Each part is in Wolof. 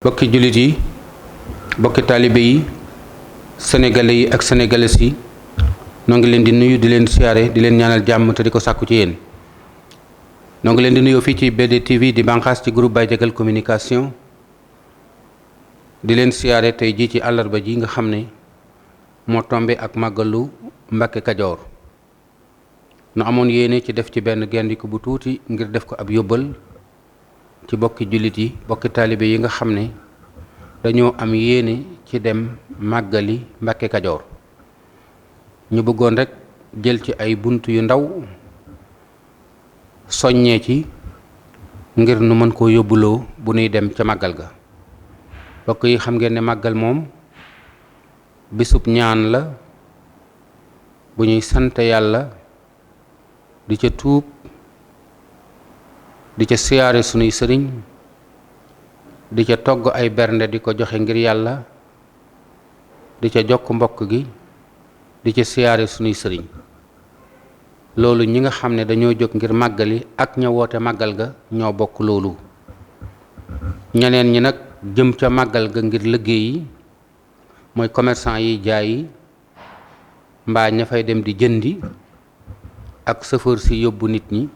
bokki jullit yi bokki taalibe yi sénégalais yi ak sénégalaises yi noo ngi leen di nuyu di leen siyaare di leen ñaanal jàmm te di ko sàkku ci yéen. noo ngi leen di nuyoo fii ci BDTV di bànqaas ci groupe Baye Diagal communication di leen siyaare tey jii ci àllarba ji nga xam ne moo tombe ak màggalu Mbàkke Kajoor. nu amoon yéene ci def ci benn gendiku bu tuuti ngir def ko ab yóbbal ci bokki jullit yi bokki taalibe yi nga xam ne dañoo am yéene ci dem màggali Mbàkke Kajoor. ñu bëggoon rekk jël ci ay bunt yu ndaw soññee ci ngir nu mën koo yóbbuloo bu nuy dem ca màggal ga. bokk yi xam ngeen ne màggal moom bisub ñaan la bu ñuy sant yàlla di ca tuub di ca siyaare sunuy sëriñ di ca togg ay bernde di ko joxe ngir yàlla di ca jokk mbokk gi di ca siyaare sunuy sëriñ. loolu ñi nga xam ne dañoo jóg ngir màggali ak ña woote màggal ga ñoo bokk loolu. ñeneen ñi nag jëm ca màggal ga ngir liggéey yi mooy commerçant yi jaay yi mbaa ña fay dem di jëndi ak chauffeur si yóbbu nit ñi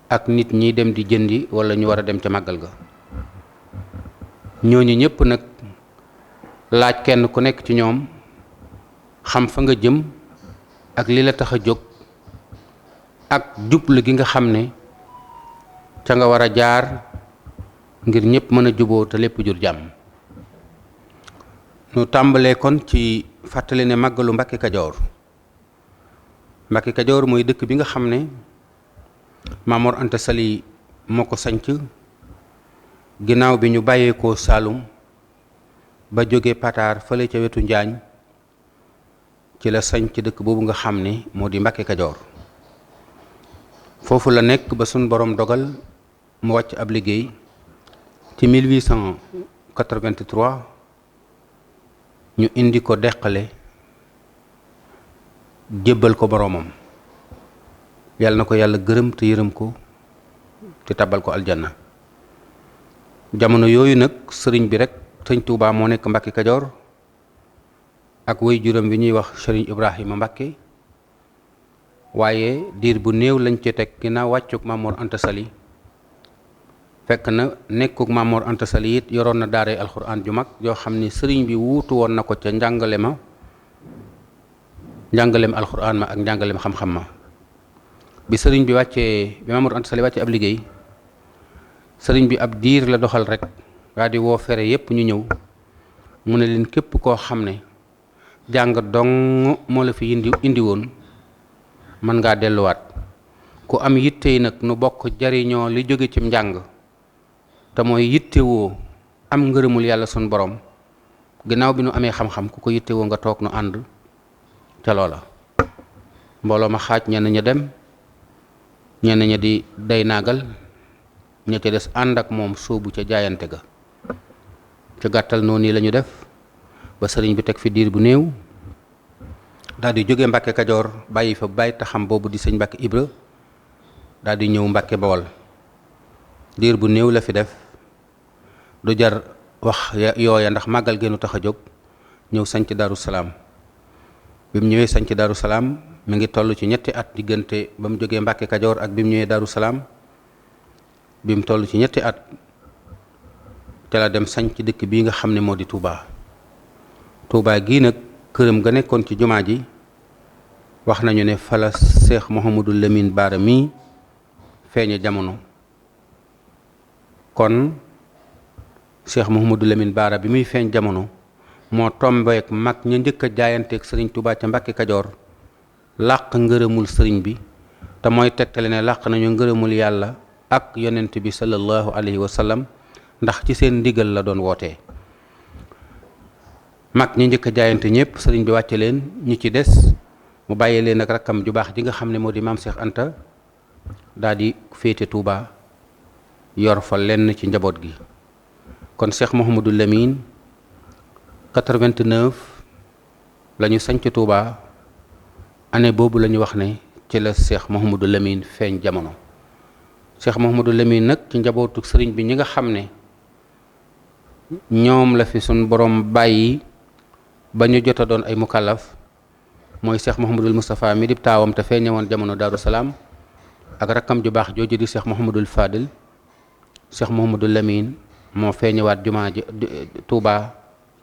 ak nit ñi dem di jëndi wala ñu war a dem ca màggal ga. ñooñu ñëpp nag laaj kenn ku nekk ci ñoom xam fa nga jëm ak li la tax a jóg ak jublu gi nga xam ne ca nga war a jaar ngir ñëpp mën a juboo te lépp jur jàmm. nu tàmbalee kon ci fàttali ne màggalu Mbàkke Kajoor. Mbàkke Kajoor mooy dëkk bi nga xam ne Maam Mor Anta Sali moo ko sanc ginnaaw bi ñu bàyyeekoo Saalum ba jóge Pataar fële ca wetu Njaañ ci la sanc dëkk boobu nga xam ne moo di Mbàkke Kajoor. foofu la nekk ba suñ borom dogal mu wàcc ab liggéey ci 1883 ñu indi ko deqale jébbal ko boroomam. yàlla na ko yàlla gërëm te yërëm ko te tabal ko aljanna. jamono yooyu nag sëriñ bi rek sëñ Tuubaa moo nekk Mbàkke Kajoor ak way juróom bi ñuy wax sëriñ Ibrahima Mbàkke. waaye diir bu néew lañ ci teg ginnaaw wàccug Maam Mor Anta Sali fekk na nekkug Maam Mor Anta Sali it yoroon na daaray alxuraan ju mag yoo xam ni sëriñ bi wuutu woon na ko ca njàngaleem alxuraan ma ak njàngaleem xam-xam ma. bi sëriñ bi wàccee bi Maam Mor Anta Sali wàccee ab liggéey sëriñ bi ab diir la doxal rek waa di woo fere yépp ñu ñëw mu ne leen képp koo xam ne jàng dong moo la fi indi woon mën ngaa delluwaat. ku am yitte yi nag nu bokk jariñoo li jóge ci njàng te mooy yittewoo am ngërëmul yàlla sun borom ginnaaw bi nu amee xam-xam ku ko yittewoo nga toog nu ànd ca loola. mbooloo ma xaaj ñenn ña dem ñenn ña di day naagal ña ca des ànd ak moom sóobu ca jaayante ga. ca gàttal noonu la ñu def ba sëriñ bi teg fi diir bu néew daal di jóge Mbàkke Kajoor bàyyi fa bàyyi taxam boobu di sëñ Mbàkke Ibra daal di ñëw Mbàkke Bawol. diir bu néew la fi def du jar wax yooya ndax màggal geenu tax a jóg ñëw sanc Daaru Salaam. bi mu ñëwee sanc Daaru Salaam mi ngi toll ci ñetti at diggante ba mu jógee Mbàkke Kajoor ak bi mu ñëwee Daaru Salaam. bi mu toll ci ñetti at te la dem sanc dëkk bii nga xam ne moo di Touba. Touba gii nag këram ga nekkoon ci jumaa ji wax nañu ne fala Cheikh Mouhamadou Lamine Bara mii feeñe jamono. kon Cheikh Mouhamadou Lamine Bara bi muy feeñ jamono moo tombeek mag ña njëkk a jaayanteeg sëriñ Touba ca Mbàkke Kajoor làq ngërëmul sëriñ bi te mooy tegtale ne làq nañu ngërëmul yàlla ak yonent bi sallallahu alayhi wa sallam ndax ci seen ndigal la doon wootee. mag ñi njëkk a jaayante ñëpp sëriñ bi wàcce leen ñu ci des mu bàyyee leen ak rakkam ju baax ji nga xam ne moo di maam Cheikh Anta daal di féete Touba yor fa lenn ci njaboot gi. kon Cheikh Mouhamadou Lamine 89 la ñu sanc Touba année boobu la ñu wax ne ci la Cheikh Mouhamadou Lamine feeñ jamono. Cheikh Mouhamadou Lamine nag ci njabootu sëriñ bi ñi nga xam ne ñoom la fi sun borom bàyyi ba ñu jot a doon ay mukallaf mooy Cheikh Mouhamadul Moustapha mi di taawam te fee ñëwoon jamono Daaru Salaam ak rakkam ju baax jooju di Cheikh Mouhamadul Fadil. Cheikh Mouhamadul Lamine moo feeñewaat jumaa ji Touba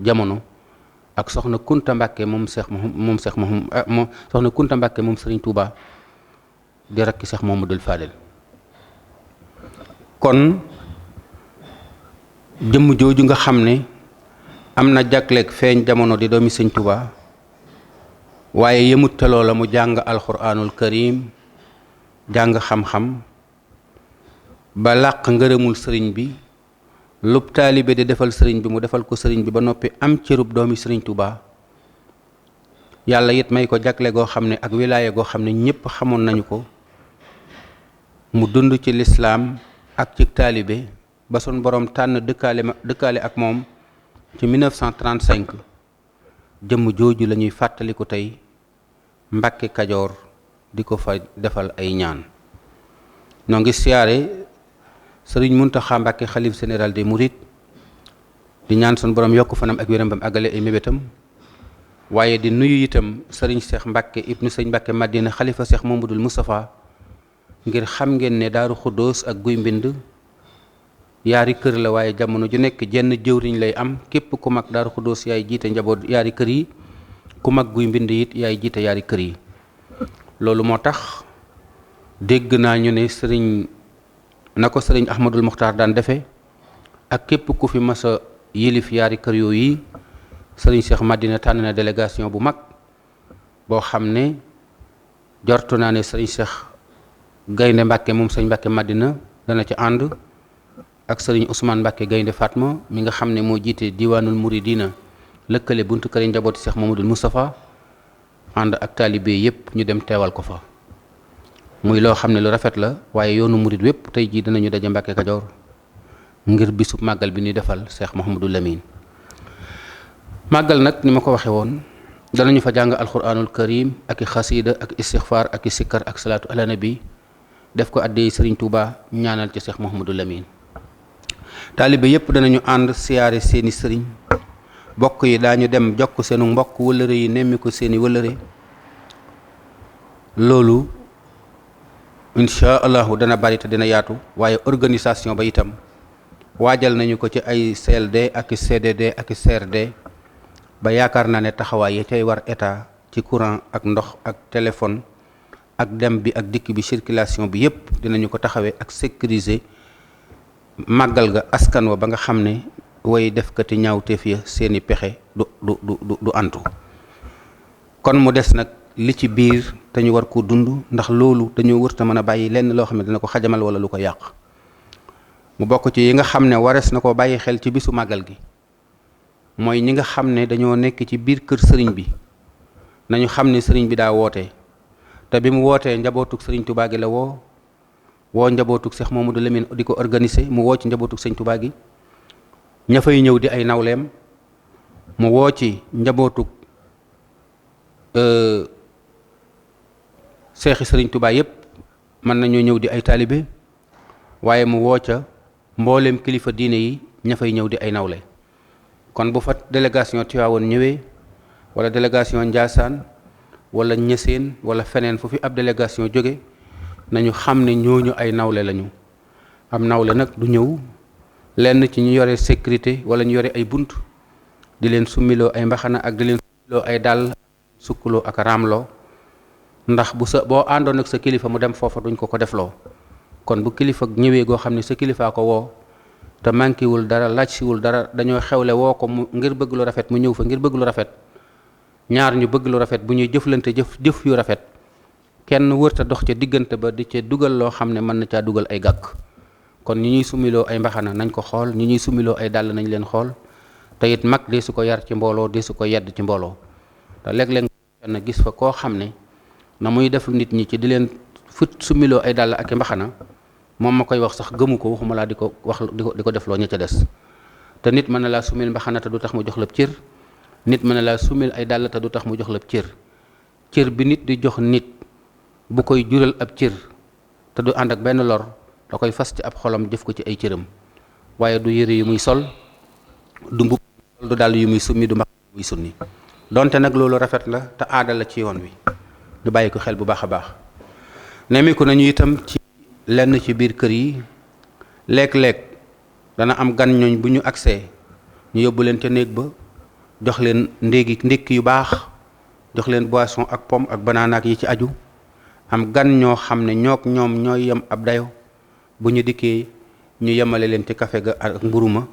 jamono ak soxna Kunta Mbàkke moom soxna Kunta Mbàkke moom Serigne Touba di rakki Cheikh Mouhamadul Fadil. kon jëmm jooju nga xam ne am na jagleeg feeñ jamono di doomi Sëñ Touba waaye yëmut te loola mu jàng alxuraanul karim jàng xam-xam ba làq ngërëmul sëriñ bi lub taalibe di defal sëriñ bi mu defal ko sëriñ bi ba noppi am cërub doomi Sëriñ Touba yàlla it may ko jagle goo xam ne ak wilaaya goo xam ne ñépp xamoon nañu ko mu dund ci lislaam ak ci taalibe ba sun borom tànn dëkkaale ak moom ci 1935 jëmm jooju la ñuy fàttaliku tey Mbàkke Kajoor di ko fa defal ay ñaan. noo ngi siyaare sëriñ Muntaxa Mbàkke xalif général des Mourides di ñaan sun borom yokk fanam ak wéram bam àggale ay mébétam waaye di nuyu itam sëriñ Cheikh Mbàkke ibnu sëñ Mbàkke Madina xalifa Cheikh Mamadul Moustapha ngir xam ngeen ne Daaru Xuddoos ak Guy Mbind yaari kër la waaye jamono ju nekk jenn jëwriñ lay am képp ku mag Daaru Xuddoos yaay jiite njaboot yaari kër yi ku mag Guy Mbind it yaay jiite yaari kër yi. loolu moo tax dégg naa ñu ne sëriñ na ko sëriñ Ahmadul Muxtaar daan defe ak képp ku fi mas a yilif yaari kër yooyu sëriñ Cheikh Madina tànn na délégation bu mag boo xam ne jortu naa ne sëriñ Cheikh Gaynde Mbàkke moom sëriñ Mbàkke Madina dana ci ànd ak sëriñ Ousmane Mbàkke Gaynde Fatma mi nga xam ne moo jiite diwaanul muridina lëkkale buntu kër njabooti Cheikh Mamadul Moustapha ànd ak taalibe yépp ñu dem teewal ko fa muy loo xam ne lu rafet la waaye yoonu murid wépp tey jii dinañu daje Mbàkke Kajoor ngir bisub màggal bi ñuy defal Cheikh Mouhamadul Lamine. màggal nag ni ma ko waxe woon danañu fa jàng alquranul karim ak i xasiida ak istixfaar ak i sikkar ak salaatu ala nabi def ko addee Sëriñ Tuuba ñaanal ci Cheikh Mouhamadul Lamine. taalibe yépp danañu ànd siyaare seeni sëriñ bokk yi daañu dem jokk seenu mbokk wëllëre yi nemmi ko seeni wëllëre loolu insha allahu dana bari te dina yaatu waaye organisation ba itam waajal nañu ko ci ay CLD ak CDD ak CRD ba yaakaar naa ne taxawaay yi tey war état ci courant ak ndox ak téléphone ak dem bi ak dikk bi circulation bi yépp dinañu ko taxawee ak sécuriser màggal ga askan wa ba nga xam ne way defkati ñaawteef ya seeni pexe du antu kon mu des nag li ci biir te ñu war koo dund ndax loolu dañoo wërta mën a bàyyi lenn loo xam ne dina ko xajamal wala lu ko yàq mu bokk ci yi nga xam ne warees na ko bàyyi xel ci bisu màggal gi mooy ñi nga xam ne dañoo nekk ci biir kër sëriñ bi nañu xam ne sëriñ bi daa woote te bi mu wootee njabootug sëriñ Tuubaa gi la woo njabootug Cheikh Mamadou Lamine di ko organiser mu woo ci njabootug sëriñ Tuubaa gi ña fay ñëw di ay nawleem mu woo ci njabootug seexi sëriñ Tuubaa yépp mën nañoo ñëw di ay taalibe waaye mu woo ca mbooleem kilifa diine yi ña fay ñëw di ay nawle kon bu fa délégation Tiwaawoon ñëwee wala délégation Njaasaan wala Ñaseen wala feneen fu fi ab délégation jóge nañu xam ne ñooñu ay nawle lañu am nawle nag du ñëw lenn ci ñu yore sécurité wala ñu yore ay bunt di leen summiloo ay mbaxana ak di leen summiloo ay dàll sukkuloo ak raamloo ndax boo àndoon ak sa kilifa mu dem foofa duñ ko defloo kon bu kilifa ñëwee goo xam ne sa kilifaa ko woo te manquéwul dara laaj siwul dara dañoo xewle woo ko mu ngir bëgg lu rafet mu ñëw fa ngir bëgg lu rafet ñaar ñu bëgg lu rafet bu ñuy jëflante jëf yu rafet kenn wërta dox ca diggante ba di ca dugal loo xam ne mën na caa dugal ay gàkk kon ñi ñuy sumiloo ay mbaxana nañ ko xool ñi ñuy sumiloo ay dàll nañ leen xool te it mag dee su ko yar ci mbooloo dee su ko yedd ci mbooloo te léeg-léeg na gis fa koo xam ne na muy def nit ñi ci di leen sumiloo ay dàll ak i mbaxana moom ma koy wax sax gëmu ko waxuma laa di ko wax di ko defloo ña ca des te nit mën na laa sumil mbaxana te du tax mu jox la cër nit mën na laa sumil ay dàll te du tax mu jox la cër bi nit di jox nit bu koy jural ab cër te du ànd ak benn lor da koy fas ci ab xolam def ko ci ay cëram waaye du yëre yu muy sol du mbub du dàll yu muy summi du mbax muy sunni donte nag loolu rafet la te aada la ci yoon wi ñu bàyyi ko xel bu baax a baax. nemiku nañu itam ci lenn ci biir kër yi léeg-léeg dana am gan ñooñ bu ñu agsee ñu yóbbu leen ca néeg ba jox leen ndékki yu baax jox leen boisson ak pomme ak banana ak yi ci aju am gan ñoo xam ne ñoom ñooy yem ab dayo bu ñu dikkee ñu yemale leen ci café ga ak mburu ma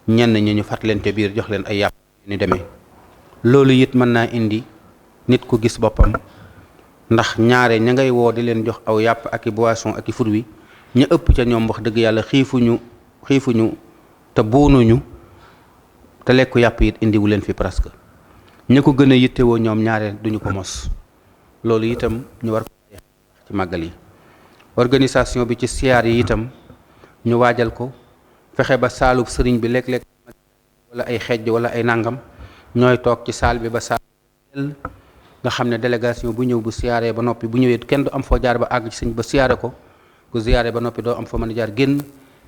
ñenn ñi ñu fat leen ca biir jox leen ay yàpp ni demee loolu it mën naa indi nit ku gis boppam ndax ñaare ña ngay woo di leen jox aw yàpp ak i boisson ak i fruits ñu ëpp ca ñoom wax dëgg yàlla xiifuñu te boonuñu te lekku yàpp it indiwu leen fi presque ña ko gën a yittewoo ñoom ñaare duñu ko mos loolu itam ñu war ko ci màggal yi. organisation bi ci siyaar yi itam ñu waajal ko fexe ba saalub sëriñ bi léeg-léeg wala ay xejj wala ay nangam ñooy toog ci saal bi ba saal nga xam ne délégation bu ñëw bu siyaaree ba noppi bu ñëwee kenn du am foo jaar ba àgg ci sëñ ba siyaare ko ku siyaaree ba noppi doo am foo mën a jaar génn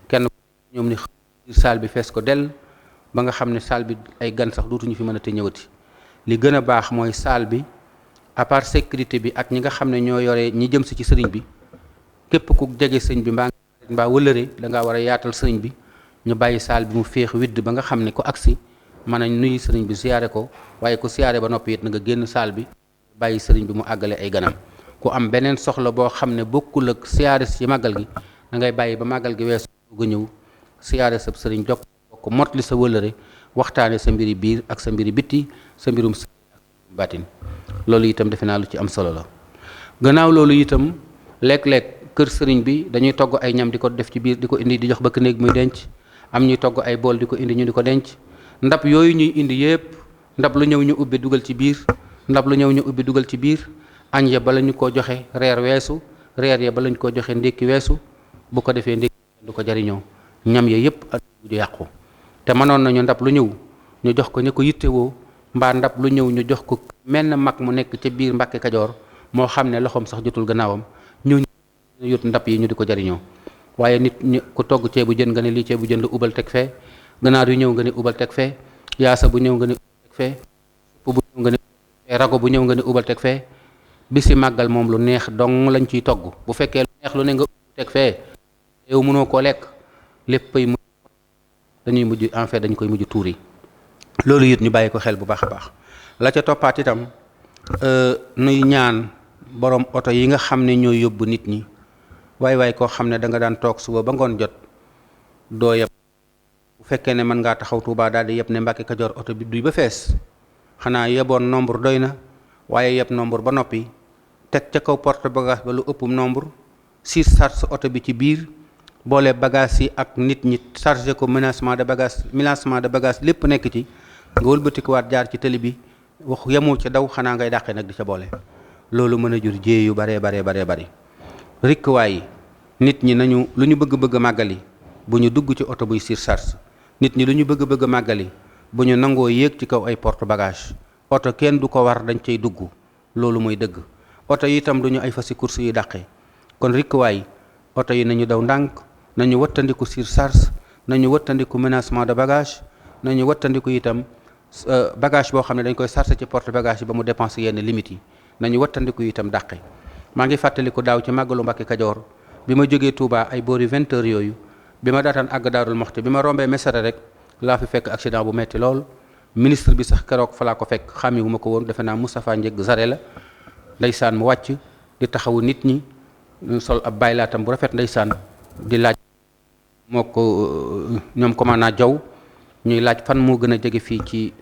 kenn ñoom ni saal bi fees ko dell ba nga xam ne saal bi ay gan sax dootuñu fi mën a te ñëwati. li gën a baax mooy saal bi à part sécurité bi ak ñi nga xam ne ñoo yore ñi jëm si ci sëriñ bi képp ku jege sëñ bi mbaa wëlëre da ngaa war a yaatal sëriñ bi ñu bàyyi saal bi mu féex widd ba nga xam ne ku agsi mën a nuyu sëriñ bi siyaare ko waaye ku siyaare ba noppi it na nga génn saal bi bàyyi sëriñ bi mu àggale ay ganam ku am beneen soxla boo xam ne bokkul ak siyaare ci màggal gi da ngay bàyyi ba màggal gi weesu nga ñëw siyaare sa sëriñ jokk ko motli sa wëlëre waxtaane sa mbiri biir ak sa mbiri bitti sa mbirum baatin loolu itam defe naa lu ci am solo la. gannaaw loolu itam léeg-léeg kër sëriñ bi dañuy togg ay ñam di ko def ci biir di ko indi di jox bëkk néeg muy denc am ñuy togg ay bool di ko indi ñu di ko denc ndab yooyu ñuy indi yépp ndab lu ñëw ñu ubbi dugal ci biir ndab lu ñëw ñu ubbi dugal ci biir añ ya bala ñu ko joxe reer weesu reer ya bala ñu ko joxe ndékki weesu bu ko defee ndékki du ko jariñoo ñam ya yépp ak du yàqu te mënoon nañu ndab lu ñëw ñu jox ko ñu ko yittewoo mbaa ndab lu ñëw ñu jox ko menn mag mu nekk ca biir Mbàkke Kajoor moo xam ne loxoom sax jotul gannaawam ñu yut ndab yi ñu di ko jariñoo waaye nit ñi ku togg ceebu jën nga ne lii ceebu jën la ubal teg fee ganaar yu ñëw nga ne ubal teg fee yaasa bu ñëw nga ne ubal teg fee bu ñëw nga ne rago bu ñëw nga ne ubal teg fee bisi màggal moom lu neex dong lañ ciy togg bu fekkee lu neex lu ne nga ubal teg fee yow mënoo koo lekk léppay dañuy mujj en fait dañ koy mujj tuuri loolu it ñu bàyyi ko xel bu baax a baax la ca toppaat itam nuy ñaan borom oto yi nga xam ne ñooy yóbbu nit ñi waaye koo xam ne da nga daan toog suba ba ngoon jot doo yeb bu fekkee ne mën ngaa taxaw Tuubaa daal di yeb ne Mbàkke Kajoor oto bi duy ba fees xanaa yeboon nombre doy na waaye yeb nombre ba noppi teg ca kaw porte bagage ba lu ëppum nombre surcharge oto bi ci biir boole bagage yi ak nit ñi chargé ko ménagement de bagage lépp nekk ci nga wëlbatikuwaat jaar ci tëli bi wax yemoo ca daw xanaa ngay dàqee nag di ca boole loolu mën a jur jéey yu baree bari rikkuwaay nit ñi nañu lu ñu bëgg màggali bu ñu dugg ci oto buy surcharge nit ñi lu ñu bëgg màggali bu ñu nangoo yéeg ci kaw ay porte bagage oto kenn du ko war dañ cay dugg loolu mooy dëgg oto yi itam duñu ay fasi course yu dàqee kon rikkuwaay oto yi nañu daw ndànk nañu wattandiku surcharge nañu wattandiku ménagement de bagage nañu wattandiku itam bagage boo xam ne dañ koy chargé ci porte bagage yi ba mu dépense yenn limites yi nañu wattandiku itam dàqe maa ngi fàttaliku daaw ci màggalu Mbàkke Kajoor bi ma jógee Touba ay boori 20 heures yooyu bi ma daataan àgg Daarul Moxti bi ma rombee Mesere rek laa fi fekk accident bu metti lool ministre bi sax keroog fa laa ko fekk xàmmiwu ma ko woon defe naa Moustapha Njëg Zare la ndeysaan mu wàcc di taxawu nit ñi sol ab baylaatam bu rafet ndeysaan di laaj moo ko ñoom commandant Jaw ñuy laaj fan moo gën a jege fii ci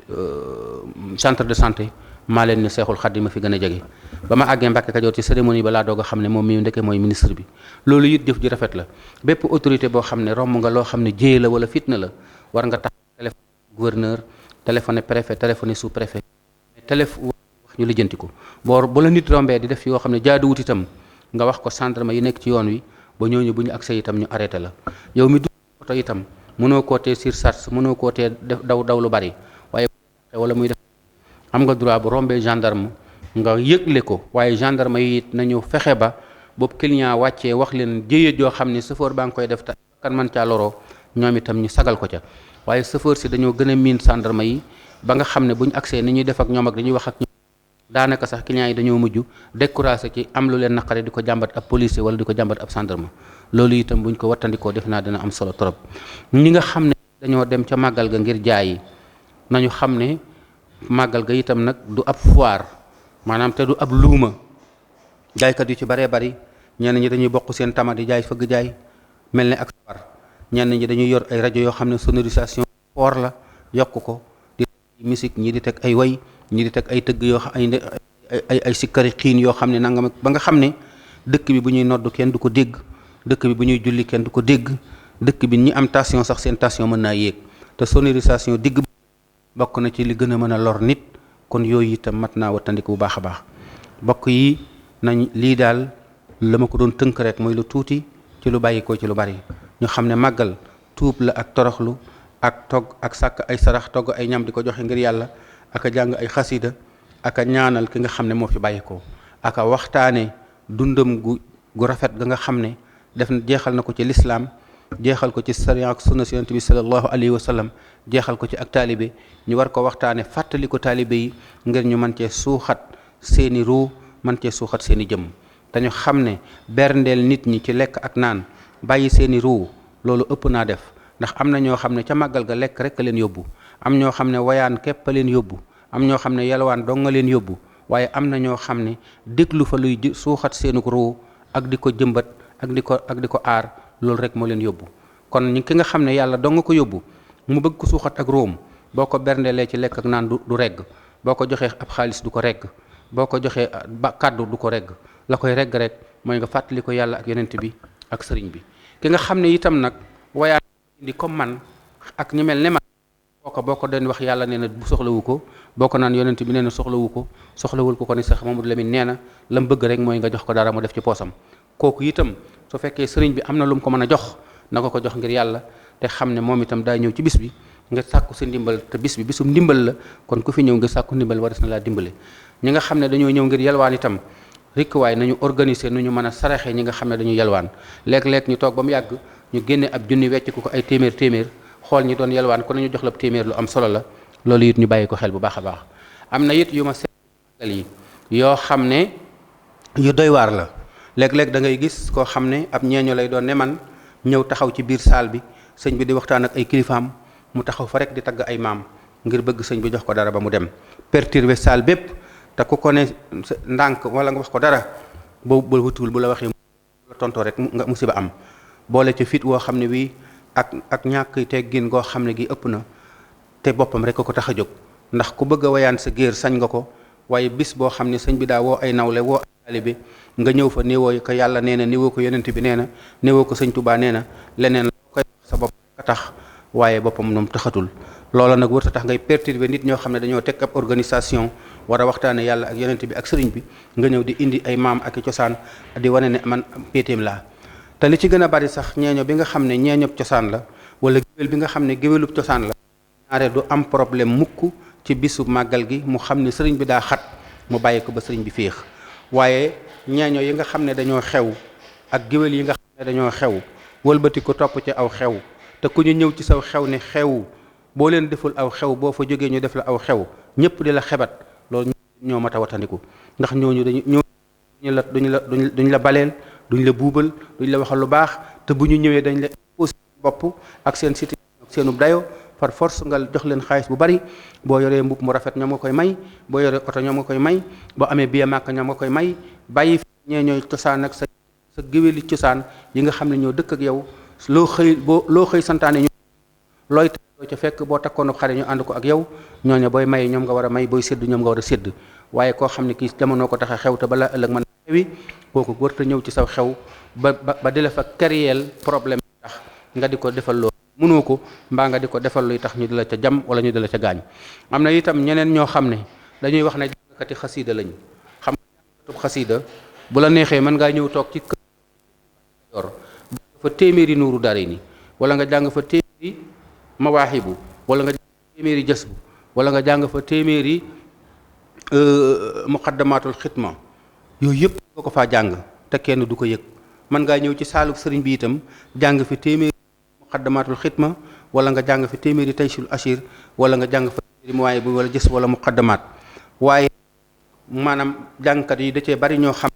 centre de santé maa leen ni Seexul Xadiim ma fi gën a jege ba ma àggee Mbàkke Kajoor ci cérémonie ba laa doog a xam ne moom mi ndeke mooy ministre bi loolu it jëf ji rafet la bépp autorité boo xam ne romb nga loo xam ne jéye la wala fitna la war nga tax téléphone gouverneur téléphoné préfet téléphoné sous préfet téléphone wax ñu lijjanti ko bu la nit rombee di def yoo xam ne jaaduwut itam nga wax ko gendarme yi nekk ci yoon wi ba ñooñu bu ñu accès itam ñu arrêté la yow mi dugg oto itam mënoo koo tee surcharge mënoo koo tee daw lu bari waaye wala muy def am nga droit bu rombee gendarme nga yëgle ko waaye gendarme yi it nañu fexe ba boobu client wàccee wax leen jëye joo xam ne chauffeur baa ngi koy def te kan man caa loroo ñoom itam ñu sagal ko ca waaye chauffeur si dañoo gën a miin gendarme yi ba nga xam ne buñ accès ni ñuy def ak ñoom ak dañuy wax ak ñoom daanaka sax clients yi dañoo mujj découragé ci am lu leen naqare di ko jàmbat ab policier wala di ko jàmbat ab gendarme loolu itam buñ ko wattandikoo def naa dina am solo trop. ñi nga xam ne dañoo dem ca màggal ga ngir jaayi nañu xam ne màggal ga itam nag du ab foire maanaam te du ab luuma jaaykat yu ci baree bari ñenn ñi dañuy bokk seen tama di jaay fëgg jaay mel ne ak sawar ñenn ñi dañuy yor ay rajo yoo xam ne sonorisation fort la yokk ko di teg musique ñi di teg ay way ñi di teg ay tëgg yoo xam ay sikkari xiin yoo xam ne nangam ba nga xam ne dëkk bi bu ñuy nodd kenn du ko dégg dëkk bi bu ñuy julli kenn du ko dégg dëkk bi ñi am tension sax seen tension mën naa yéeg te sonorisation digg bokk na ci li gën a mën a lor nit kon yooyu itam mat naa wattandiku bu baax a baax bokk yi nañ lii daal la ma ko doon tënk rek mooy lu tuuti ci lu bàyyi ko ci lu bari ñu xam ne màggal tuub la ak toroxlu ak togg ak sàkk ay sarax togg ay ñam di ko joxe ngir yàlla ak a jàng ay xasida ak a ñaanal ki nga xam ne moo fi bàyyi ko ak a waxtaane dundam gu rafet ga nga xam ne def jeexal na ko ci lislaam jeexal ko ci sariya ak sunna si yonent bi sallallahu alayhi wa sallam jeexal ko ci ak taalibe ñu war ko waxtaane fàttali ko taalibe yi ngir ñu mën cee suuxat seeni ruu mën cee suuxat seeni jëmm dañu xam ne berndeel nit ñi ci lekk ak naan bàyyi seeni ruu loolu ëpp naa def ndax am na ñoo xam ne ca màggal ga lekk rek a leen yóbbu am ñoo xam ne wayaan képp a leen yóbbu am ñoo xam ne yalwaan dong nga leen yóbbu waaye am na ñoo xam ne déglu fa luy suuxat seenu ruu ak di ko jëmbat ak di ko aar loolu rek moo leen yóbbu kon ki nga xam ne yàlla dong nga ko yóbbu mu bëgg ko suuxat ak róom boo ko berndelee ci lekk ak naan du regg boo ko joxee ab xaalis du ko regg boo ko joxee kàddu du ko regg la koy regg rek mooy nga fàttali ko yàlla ak yonent bi ak sëriñ bi ki nga xam ne itam nag wayaan indi comme man ak ñu mel ne man boo ko doon wax yàlla nee na bu soxlawu ko boo ko naan yonent bi nee na soxlawu ko soxlawul ko ni sax Mamadou Lamine nee na la mu bëgg rek mooy nga jox ko dara mu def ci poosam kooku itam su fekkee sëriñ bi am na lu mu ko mën a jox na ko jox ngir yàlla te xam ne moom itam daa ñëw ci bis bi nga sàkku sa ndimbal te bis bi bisum ndimbal la kon ku fi ñëw nga sàkku ndimbal waras na laa dimbale ñi nga xam ne dañoo ñëw ngir yalwaan itam rikk waaye nañu organiser nu ñu mën a saraxee ñi nga xam ne dañu yalwaan léeg-léeg ñu toog ba mu yàgg ñu génne ab junni wecc ko ay téeméer xool ñi doon yalwaan ko nañu jox la téeméer lu am solo la loolu it ñu bàyyi ko xel bu baax a baax am na it yu ma seetal yi yoo xam ne yu doy waar la léeg-léeg da ngay gis koo xam ne ab ñeeño lay doon ne man ñëw taxaw ci biir saal bi sëñ bi di waxtaan ak ay kilifaam mu taxaw fa rek di tagg ay maam ngir bëgg sëñ bi jox ko dara ba mu dem perturber saal bépp te ku ko ne ndànk wala nga wax ko dara boobu wutuwul bu la waxee la tontoo rek nga musiba am boole ci fit woo xam ne wii ak ñàkk teggin goo xam ne gi ëpp na te boppam rek ko tax a jóg ndax ku bëgg a wayaan sa géer sañ nga ko waaye bis boo xam ne sëñ bi daa woo ay nawle woo ay taalibe nga ñëw fa néewoo ko yàlla nee na néewoo ko yonent bi nee na néewoo ko sëñ Tuubaa nee na leneen la koy wax sa bopp a tax waaye boppam moom taxatul loola nag wërta tax ngay perturber nit ñoo xam ne dañoo teg ab organisation war a waxtaane yàlla ak yonent bi ak sëriñ bi nga ñëw di indi ay maam ak i cosaan di wane ne man péetéem laa te li ci gën a bari sax ñeeño bi nga xam ne ñeeñob cosaan la wala géwél bi nga xam ne géwélub cosaan la ñaare du am problème mukk ci bisu màggal gi mu xam ne sëriñ bi daa xat mu bàyyi ko ba sëriñ bi féex waaye ñeeño yi nga xam ne dañoo xew ak géwél yi nga xam ne dañoo xew wëlbati ko topp ci aw xew te ku ñu ñëw ci saw xew ne xew boo leen deful aw xew boo fa jógee ñu def la aw xew ñëpp di la xebat loolu ñoo mat a watandiku ndax ñooñu duñ la baleel duñ la buubal duñ la waxal lu baax te bu ñu ñëwee dañ la imposé bopp ak seen situation ak seenu dayo par force nga jox leen xaalis bu bari boo yoree mbub mu rafet ñoom nga koy may boo yoree oto ñoom nga koy may boo amee billet màkk ñoom nga koy may bàyyi fi ñee ñooy cosaan ak sa géwéli cosaan yi nga xam ne ñoo dëkk ak yow loo xëy santaane ñu looy loo ca fekk boo takkoon xare ñu ànd ko ak yow ñooñu booy may ñoom nga war a may booy sédd ñoom nga war a sédd waaye koo xam ne kii jamono ko tax a xew te balaa ëllëg mën a xewi kooku warta ñëw ci saw xew ba di la fa créer problème tax nga di ko defal loo mënoo ko mbaa nga di ko defal luy tax ñu di la ca jam wala ñu di la ca gaañ am na itam ñeneen ñoo xam ne dañuy wax ne jàngkati xasiida lañ xam nga jàngkatub xasiida bu la neexee mën ngaa ñëw toog ci kër yor fa téeméeri nuuru dare ni wala nga jàng fa téeméeri mawaahibu wala nga jàng fa téeméeri jasbu wala nga jàng fa téeméeri muqaddamatul xitma yooyu yëpp nga ko faa jàng te kenn du ko yëg mën ngaa ñëw ci saalub sëriñ bi itam jàng fi téeméeri muqaddamatul xitma wala nga jàng fi téeméeri taysul ashir wala nga jàng fa téeméeri muwaay bi wala jës wala muqaddamaat. waaye maanaam jàngkat yi da cee bari ñoo xam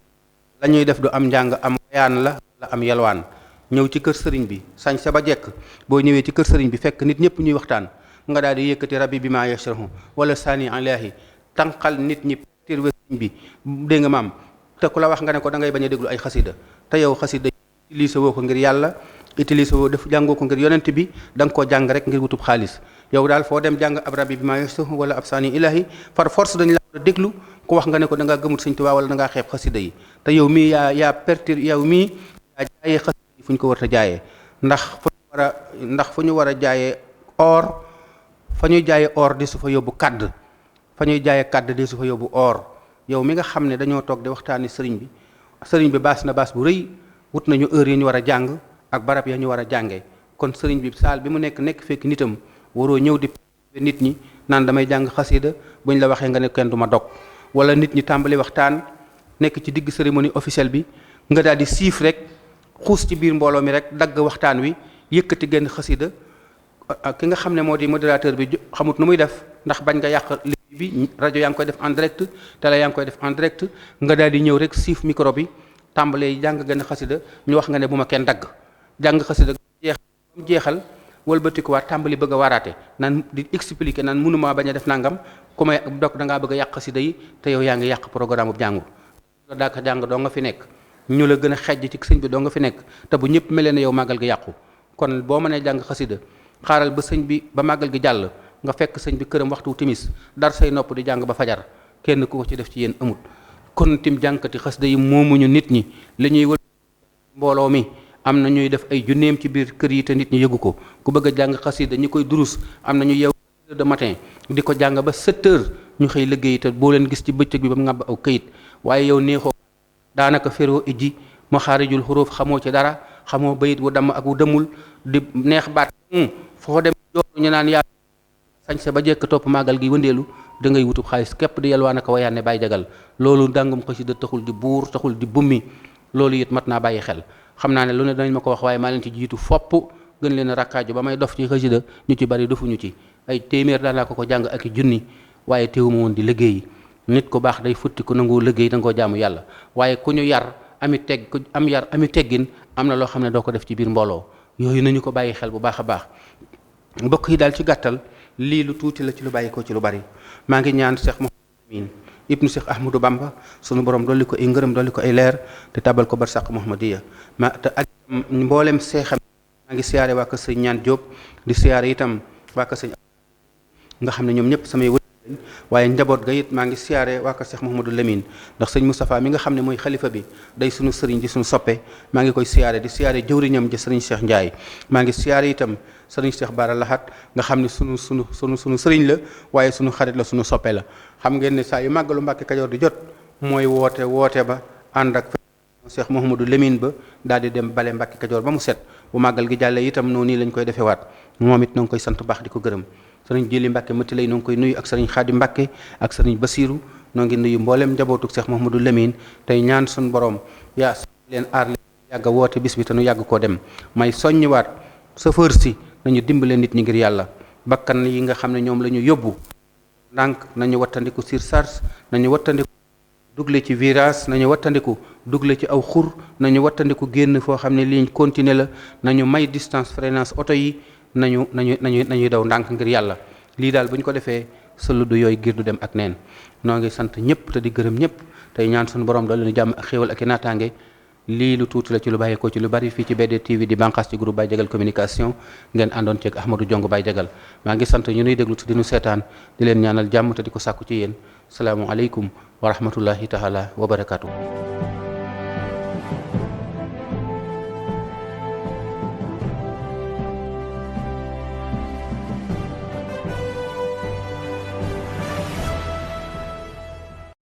la ñuy def du am njàng am wayaan la wala am yalwaan. ñëw ci kër sëriñ bi sañ sa ba jekk boo ñëwee ci kër sëriñ bi fekk nit ñëpp ñuy waxtaan nga daal di yëkkati rabbi bi maa yashrahu wala saani alaahi tànqal nit ñi tir we sëriñ bi dégg nga maam te ku la wax nga ne ko da ngay bañ a déglu ay xasida te yow xasida utilisé woo ko ngir yàlla utilisé woo def jàngoo ko ngir yonent bi da nga koo jàng rek ngir wutub xaalis. yow daal foo dem jàng ab rabbi bi maa yashrahu wala ab saani ilaahi par force dañ la war a déglu ku wax nga ne ko da ngaa gëmut sëñ Tuubaa wala da ngaa xeeb xasida yi te yow mii yaa pertir yow mii yaa jaayee xasida yi fu ñu ko war a jaayee ndax fu ñu war a jaayee or fa ñuy jaayee or di su fa yóbbu kàdd fa ñuy jaayee kàdd di su fa yóbbu or. yow mi nga xam ne dañoo toog di waxtaani sëriñ bi baas na baas bu rëy wut nañu heure yi ñu war a jàng ak barab ya ñu war a jàngee kon sëriñ bi saal bi mu nekk fekk nitam waroo ñëw di nit ñi naan damay jàng xasida buñ la waxee nga ne kenn du ma dog wala nit ñi tàmbali waxtaan nekk ci digg cérémonie officielle bi nga daal di siif rek xuus ci biir mbooloo mi rek dagg waxtaan wi yëkkati genn xasida ki nga xam ne moo di modérateur bi xamut nu muy def ndax bañ nga yàq liggéey bi rajo yaa ngi koy def en direct télé yaa ngi koy def en direct nga daal di ñëw rek siif micro bi tàmbalee jàng genn xasida ñu wax nga ne bu ma kenn dagg jàng xasida jeexal wëlbatikuwaat tàmbali bëgg a waraate naan di expliquer naan mënumaa bañ a def nangam ku may dog da ngaa bëgg a yàq xasida yi te yow yaa ngi yàq programme bu jàngu la daaka jàng doo nga fi nekk ñu la gën a xejj ci sëñ bi doo nga fi nekk te bu ñëpp melee ne yow màggal gi yàqu kon boo mënee jàng xasida xaaral ba sëñ bi ba màggal gi jàll nga fekk sëñ bi këram waxtu timis dar say nopp di jàng ba fajar kenn ku ko ci def ci yéen amut kon tim jànkati xasida yi moomuñu nit ñi li ñuy wël mbooloo mi am na ñuy def ay junneem ci biir kër yi te nit ñi yëgu ko ku bëgg a jàng xasida ñi koy durus am na ñu yeew de matin di ko jàng ba 7 heures ñu xëy liggéey te boo leen gis ci bëccëg bi ba mu ngàbb aw këyit waaye yow neexoo daanaka feroo ijji ma xaarijul xuruuf xamoo ci dara xamoo bayit wu damm ak wu dëmmul di neex baat foo dem jooru ñu naan yaa sañ sa ba jekk topp màggal gi wëndeelu da ngay wutub xaalis képp di yalwaan ak wayaane bàyyi jagal loolu ndàngum xasida taxul di buur taxul di bummi loolu it mat naa bàyyi xel xam naa ne lu ne danañ ma ko wax waaye maa leen ci jiitu fopp gën leen a rakkaaju ba may dof ci xasida ñu ci bari dofuñu ci ay téeméer daan laa ko jàng ak i junni waaye teewuma woon di liggéey nit ku baax day futti ku nangoo liggéey da nga koo jaamu yàlla waaye ku ñu yar ku am yar ami teggin am na loo xam ne doo ko def ci biir mbooloo yooyu nañu ko bàyyi xel bu baax a baax mbokk yi daal ci gàttal lii lu tuuti la ci lu bàyyi ko ci lu bari maa ngi ñaan Cheikh Mouhamadou Lamine ibnu Cheikh Ahmadou Bamba sunu borom dolli ko ay ngërëm dolli ko ay leer te tabal ko barsàq Muhammadiya ma te ak mboolem seexam maa ngi siyaare waa kër sëñ ñaan Diop di siyaare itam waa kër sëñ nga xam ne ñoom ñëpp samay wëj waaye njaboot ga it maa ngi siyaare waa kër Cheikh Mouhamadou Lamine ndax sëñ Moustapha mi nga xam ne mooy xalifa bi day sunu sëriñ di sunu soppe maa ngi koy siyaare di siyaare jëwriñam ji sëriñ Cheikh Ndiaye maa ngi siyaare itam sëriñ Cheikh Bara Lahat nga xam ne sunu sëriñ la waaye sunu xarit la sunu soppe la xam ngeen ne saa yu màggalu Mbàkke Kajoor di jot mooy woote ba ànd ak Cheikh Mouhamadou Lamine ba daal di dem bale Mbàkke Kajoor ba mu set bu màggal gi jàllee itam noonu nii lañ koy defewaat moom it na nga koy sant baax di ko gërëm sëriñ Jili Mbàkke mati lay noo ngi koy nuyu ak sëriñ Xaadi Mbàkke ak sëriñ Basiiru noo ngi nuyu mboolem njabootu Cheikh Mouhamadou Lamine tey ñaan suñu borom yaa leen aar leen yàgg a woote bis bi te nu yàgg koo dem may soññiwaat chauffeur si nañu dimbale nit ñi ngir yàlla bakkan yi nga xam ne ñoom la ñu yóbbu ndànk nañu wattandiku surcharge nañu wattandiku dugle ci virage nañu wattandiku dugle ci aw xur nañu wattandiku génn foo xam ne ligne continue la nañu may distance freinage oto yi nañuy daw ndànk ngir yàlla lii daal bu ñu ko defee sëlu du yooyu ngir du dem ak neen noo ngi sant ñëpp te di gërëm ñëpp tey ñaan suñu borom doole nu jàmm ak xéewal ak i naataange lii lu tuuti la ci lu bàyyeekoo ci lu bari fii ci BD TV di bànqaas ci groupe Baye Jagal communication ngeen àndoon ceeg Ahmadou Jong Baye Jagal maa ngi sant ñu nuy déglu te di nu seetaan di leen ñaanal jàmm te di ko sàkku ci yéen salaamu aleykum wa rahmatullahi taala wa barakaatu.